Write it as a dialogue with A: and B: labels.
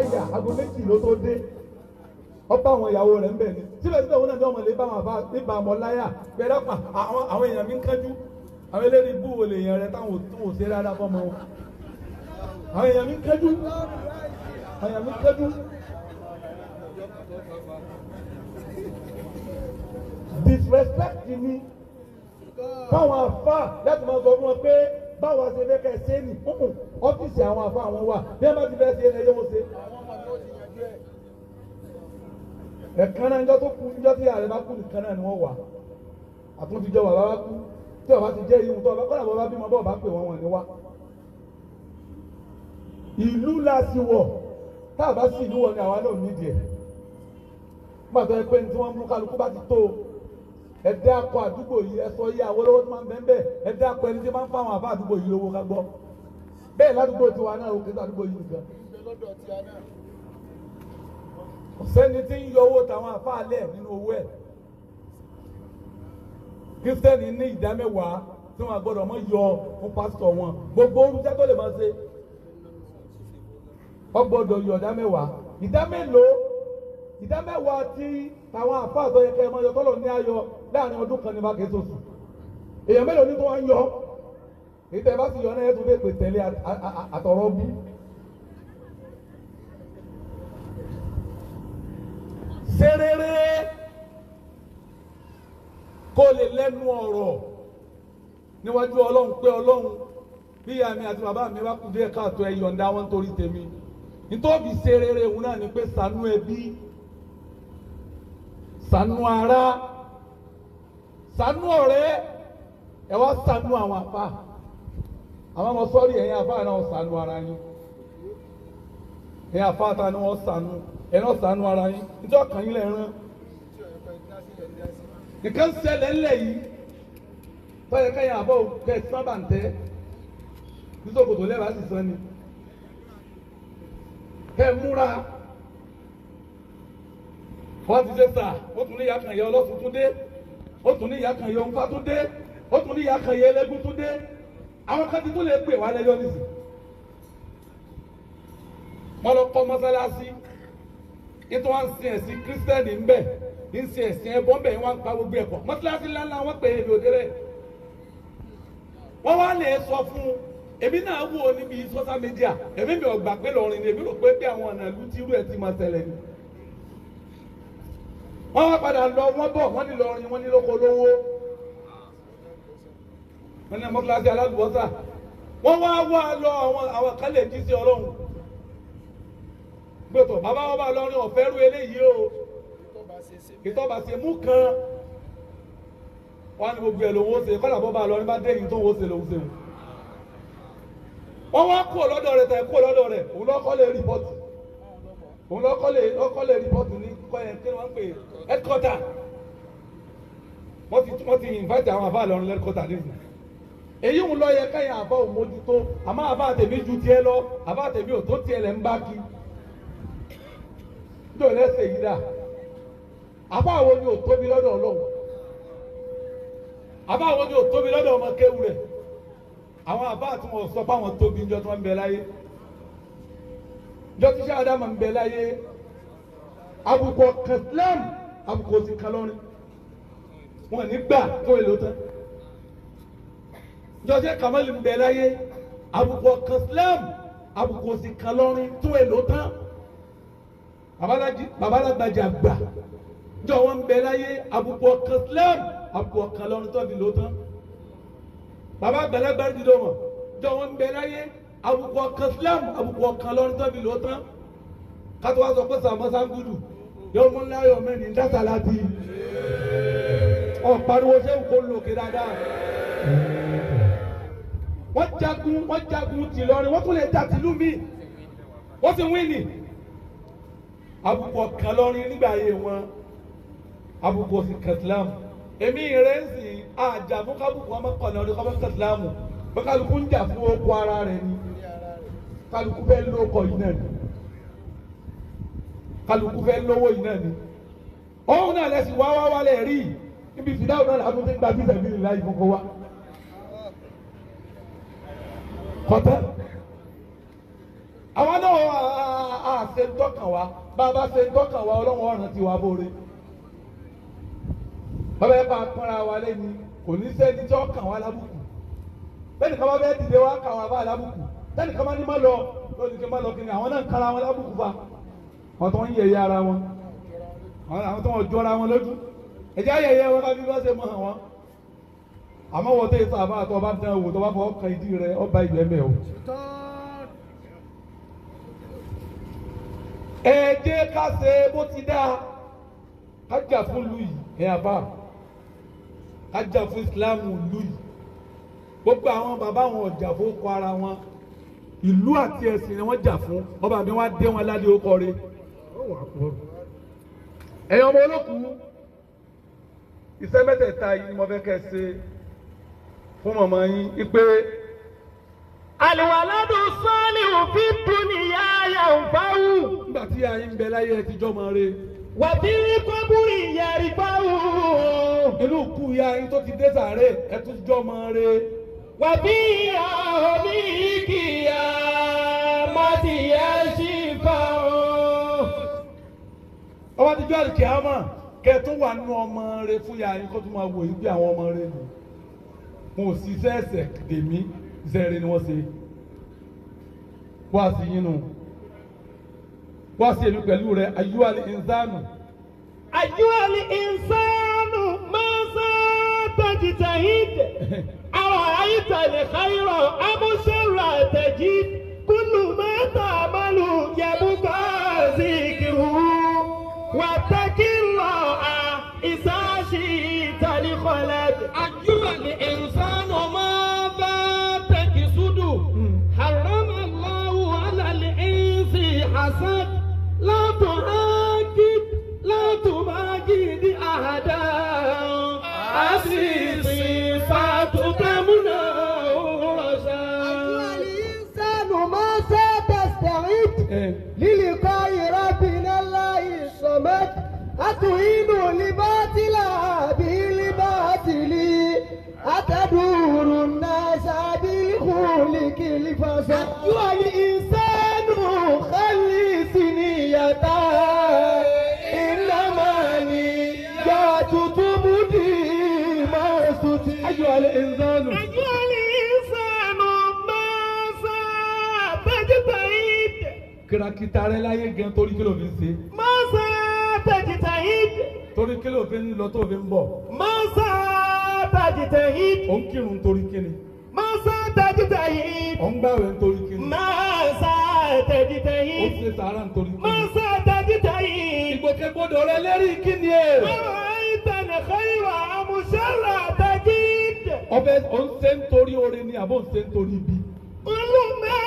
A: Àyà aago 2 ló tó dé. Ọba àwọn ìyàwó rẹ̀ ń bẹ̀ ni. Síbẹ̀síbẹ̀ wọn náà ní ọmọ lè bá wọn àfa nípa àmọ́ láyà. Bẹ̀rẹ̀ pa àwọn èèyàn mi ń kánjú. Àwọn eléyìí bú olè yẹn rẹ táwọn ò ṣe rárá fọmọ wọn. Àwọn èèyàn mi ń kánjú. Àwọn èèyàn mi ń kánjú. Disrespect ni fáwọn àfa láti máa sọ fún wọn pé báwa ṣe fẹ́ kẹ́ ṣe ni ọ́fíìsì àwọn àfa àwọn wà bí wọ́n bá ti fẹ́ ṣe ẹyẹ wọn ṣe. Ẹ̀kan náà níjọ́ tó kú níjọ́ tí ààrẹ bá kú nìkan náà ni wọ́n wà àtúntìjọ́ bàbá bá kú tí ọba ti jẹ́ ihun tó ọba kọ́nà bàbá bímọ bọ́ọ̀ bá pè wọ́n wọn ni wá. Ìlú la sì wọ̀ tá a bá sì ìlú wọ̀ ni àwa náà nídìí ẹ̀. Nígbà tó yẹ pé ní tí wọ́n mú kálukú bá ti tó ẹ dá akọ àdúgbò yìí ẹ sọ yé àwọn olówó tó máa ń bẹ́ẹ̀ bẹ́ẹ̀ ẹ dá akọ ẹni tí máa ń fáwọn àbá àdúgbò yìí lówó ká gbọ́ bẹ́ẹ̀ ládùúgbò tiwa náà ó kéde àdúgbò yìí nìkan. Ọ̀sẹ́ni tí ń yọ owó tàwọn àfa alẹ́ nínú owó ẹ̀. Kírísítẹ́nì ní ìdá mẹ́wàá tí wọ́n gbọ́dọ̀ mọ́ yọ fún pásítọ̀ wọn gbogbo orúkẹ́ tó lè máa ṣe wọ́n gbọ́dọ̀ yọ ìdá mẹ́wàá. Ìdá mélòó? Ìdá mẹ́wàá tí àwọn àfáà tó yẹ kẹ́ ẹ máa yọ tọ́lọ̀ ní ayọ̀ láàrin ọdún kan ní bá kìí sọ̀sù. Èèyàn mélòó ní tó wá ń yọ? Èyí tẹ́ bá sì yọ náà ẹ̀ tún lè pè tẹ̀lé àtọ̀rọ̀ bú. Ṣe rere kó lè lẹ́nu ọ̀rọ̀ níwájú Ọlọ́run pé Ọlọ́run bí ìyá mi àti bàbá mi bá kú díẹ̀ káàtó ẹ yọ̀ǹda wọn torí tèmi. Nítorí ṣe rere òun náà ni pé ṣàánú ẹbí, ṣàánú ará, ṣàánú ọ̀rẹ́, ẹ wá ṣàánú àwọn àfa. Àwọn ọmọ sọ́ọ̀rì ẹ̀yin àfa náà ṣàánú ara yín. Ẹ̀yin àfa ta ni wọ́n ṣàánú, ẹ̀ náà ṣàánú ara yín. Nítorí ọkàn yín lẹ̀ rán. Nǹkan ṣẹlẹ̀ ńlẹ̀ yìí tọ́yẹ kẹ́yìn àbọ̀ kẹ́ sábà ń tẹ́ nítorí kòtò lẹ́bàá sì sàn ni. Kẹ́ múra wọ́n ti ṣe sà ó tún ní ìyá kan yẹ ọlọ́sùn tún dé ó tún ní ìyá kan yẹ òǹfà tún dé ó tún ní ìyá kan yẹ ẹlẹ́gùn tún dé àwọn kan ti tún lè pè wá lẹ́jọ́ nísì. Wọ́n lọ kọ́ mọ́sálásí nítorí wọ́n ń sin ẹ̀sìn kírísítẹ́nì ń bẹ̀ ń sin ẹ̀sìn ẹbọ ń bẹ̀ wọ́n ń pa gbogbo ẹ̀kọ́ mọ́sálásí ńláńlá wọ́n pè é èmi òde rẹ̀. Wọ́n wá lè sọ fún èmi náà wò ó níbi social media èmi mi ò gbà pé lọ́rin ni èmi rò pé bí àwọn ọ̀nà ìlú tí irú ẹ̀ ti máa ṣẹlẹ̀ ni. Wọ́n wá padà lọ wọ́n bọ̀ wọ́n ní lọ́rin wọ́n ní lóko lówó wọ́n ní mọ́tíláṣí alálùbọ́sà wọ́n wá wá lọ àwọn kan lè jí sí Ọlọ́run gbẹ̀tọ̀ bàbá wọn bá lọ́rin ọ̀fẹ́ rú eléyìí o ìtọ́ba ṣe mú kan wọ́n ní gbogbo ẹ̀ lòun ó ṣe kọ́lá bọ́ bá lọ́rin bá dé yìí tó ń ṣe lòun ṣe wọ́n wá kó lọ́dọ̀ rẹ̀ tẹ̀ kó lọ́dọ̀ rẹ̀ òun lọ́kọ́ lè rìpọ́tù òun lọ́kọ́ lè rìpọ́tù ní kí wọ́n ń pè headquarter wọ́n ti invite àwọn àbá lọ́rin headquarter nísìnyí. Èyí ń lọ yẹ káyà àbá ò mójútó àmọ́ àbá tèmi ju tiẹ̀ lọ àbá tèmi ò tó tiẹ̀ lẹ̀ ń bá kí nítorí lẹ́sẹ̀ yìí dà àbá àwọn ni ò tóbi lọ́dọ̀ Ọlọ́run àbá àwọn ni ò tóbi lọ́dọ̀ ọmọ kéwù rẹ̀ àwọn àbá tí wọ́n sọ fáwọn tóbi níjọ́ tí wọ́n ń bẹ láyé níjọ́ tí sẹ́ Ádámù ń bẹ láyé àbùkù ọ̀kan Islam àbùkù òsì kan lọ́rin wọn ní gbà tó èlò tán níjọ́ tí Kàmálì ń bẹ láyé àbùkù ọ̀kan Islam àbùkù òsì kan lọ́rin tó èlò tán babalágbàjà gbà níjọ́ wọn ń bẹ láyé àbùkù ọ̀kan Islam àbùkù ọ̀kan lọ́rin tó fi lò tán baba àgbàlagbà dídò wọn jọ wọn bẹ láyé àbùkù ọ̀kan Islam àbùkù ọ̀kan lọ́rin tó fi lò tán kátó wá sọ pé sàmọ́ sangudu yóò mú ńlá yọ mẹ́rin dásà láti ọ̀ pariwo ṣé kò lòkè dáadáa. Wọ́n jagun tìlọrin wọ́n tún lè ja tìlú mi wọ́n sì wí ní àbùkù ọ̀kan lọ́rin nígbà ayé wọn àbùkù òsì kan Islam èmi rẹ̀ ń sìn àjà fún kábùkù ọmọ kọ̀nà ọdún kọ́mọ kàtìlámù pé kálukú ń jà fún oko ara rẹ̀ ni kálukú fẹ́ lóko yìí náà ni kálukú fẹ́ lówó yìí náà ni òun náà lẹ́sìn wá wá wálẹ̀ rí níbi fìdáwò náà làwọn tó ń gba bísí ẹ̀mí láyé fún wa kọ́tẹ́ àwọn náà A ṣe ń tọ́kàn wa, bá a bá ṣe ń tọ́kàn wa, Ọlọ́run ọ̀ràn ti wá bóore. Bàbá yẹn bá a pọ́nra wa lẹ́ni, kò ní sẹ́ni tí ó kàn wá lábùkù. Bẹ́ẹ̀ni ká bá bẹ́ẹ̀ dìde wá kà wá bá a lábùkù. Bẹ́ẹ̀ni ká bá ní má lọ, lónìí kí n má lọ kí ni àwọn náà ń kára wọn lábùkù fa. Àwọn tó ń yẹ̀yẹ́ ara wọn, àwọn tó ń jọra wọn lójú. Ẹ̀jẹ̀ ayẹyẹ wọn ká bí wọ́n ṣe mọ̀ wọn. Àmọ́ wọ́n tẹ́ sábà tó bá dán wò tó bá fọwọ́ kan ìdí rẹ̀ ọba ìlú ẹ̀mẹ́ o. Ẹ jẹ́ ká ṣe bó ti dáa, ká jà fún ìlú yìí, ẹ̀ àbá, ká jà fún ìsìlámù ìlú yìí. Gbogbo àwọn bàbá wọn ò jà fún ọkọ ara wọn, ìlú àti ẹ̀sìn ni wọ́n jà fún. Ọba mi wá dé wọn ládé ó kọrin. Ẹ̀yin ọmọ olókùú, iṣẹ́ mẹ́tẹ̀ẹ̀ta yìí ni mo fẹ́ kẹ́ ẹ ṣe fún màmá yín ipe.
B: Àlùwàládù sọ́ọ̀lì fi dúnìyà yanfàwù.
A: Nígbà tí ayé ń bẹ láyé ẹ ti jọ́ máa re.
B: Wà bí kọ́búrì yẹrì fáwù.
A: Inú kú ya yín tó ti dé sàárè ẹ tún jọ́ máa re.
B: Wà bí àhómi kìyà má ti yẹ sí fáwù.
A: Ọba ti jọ́ àlùkìyámà kẹ́ ẹ tún wà nínú ọmọ rẹ fún ya yín kó tún máa wò yín bí àwọn ọmọ rẹ nù. Mo ò sí iṣẹ́ ẹ̀sẹ̀ dèmí, iṣẹ́ rẹ ni wọ́n ṣe. Wá sí yín nù. Wá sí èmi pẹ̀lú rẹ, ayyuhal insanu.
B: Ayyuhal insanu ma tajtahid. Ara'ayta al-khayra am sharra tajid. Kullu ma ta'malu yabqa zikruhu. Wattaqillaha idha shi'ta li-khalad.
C: Ayyuhal insanu madha taqsudu. Harrama Allahu 'ala al-insi hasad. La tu'aqib, la tubagid ahadan. Asisi fatutamuna rashad.
D: Ayyuhal insanu madha tasta'id. Liliqa'i rabbina Allahi samad. Atuhinu libatila bilibatili. Ataduru an-nasa bilkhuluqi al-fasad. Ayyuhal insanu khallis niyyata. Innama niyyatu tubdi ma suti.
A: Ayyuhal insanu.
B: Ayyuhal insanu madha tajtahid.
A: Kìràkìtà rẹ láyé gan torí kí ló fi ń ṣe.
B: Madha tajtahid.
A: Torí kí ló fi ń lọ tó fi ń bọ̀.
B: Madha tajtahid.
A: Ò ń kírun torí kíni.
B: Madha tajtahid.
A: Ò ń gbàwẹ̀ nítorí kíni.
B: Madha tajtahid.
A: Ó ń ṣe sàárà nítorí kíni.
B: Madha tajtahid.
A: Ìgbòkègbodò rẹ lérí kíni ẹ̀.
B: Ara'ayta al-khayra am sharra tajid.
A: Ọbẹ̀ ò ń ṣe nítorí oore ni àbò ń ṣe nítorí ibi.
B: Kullu ma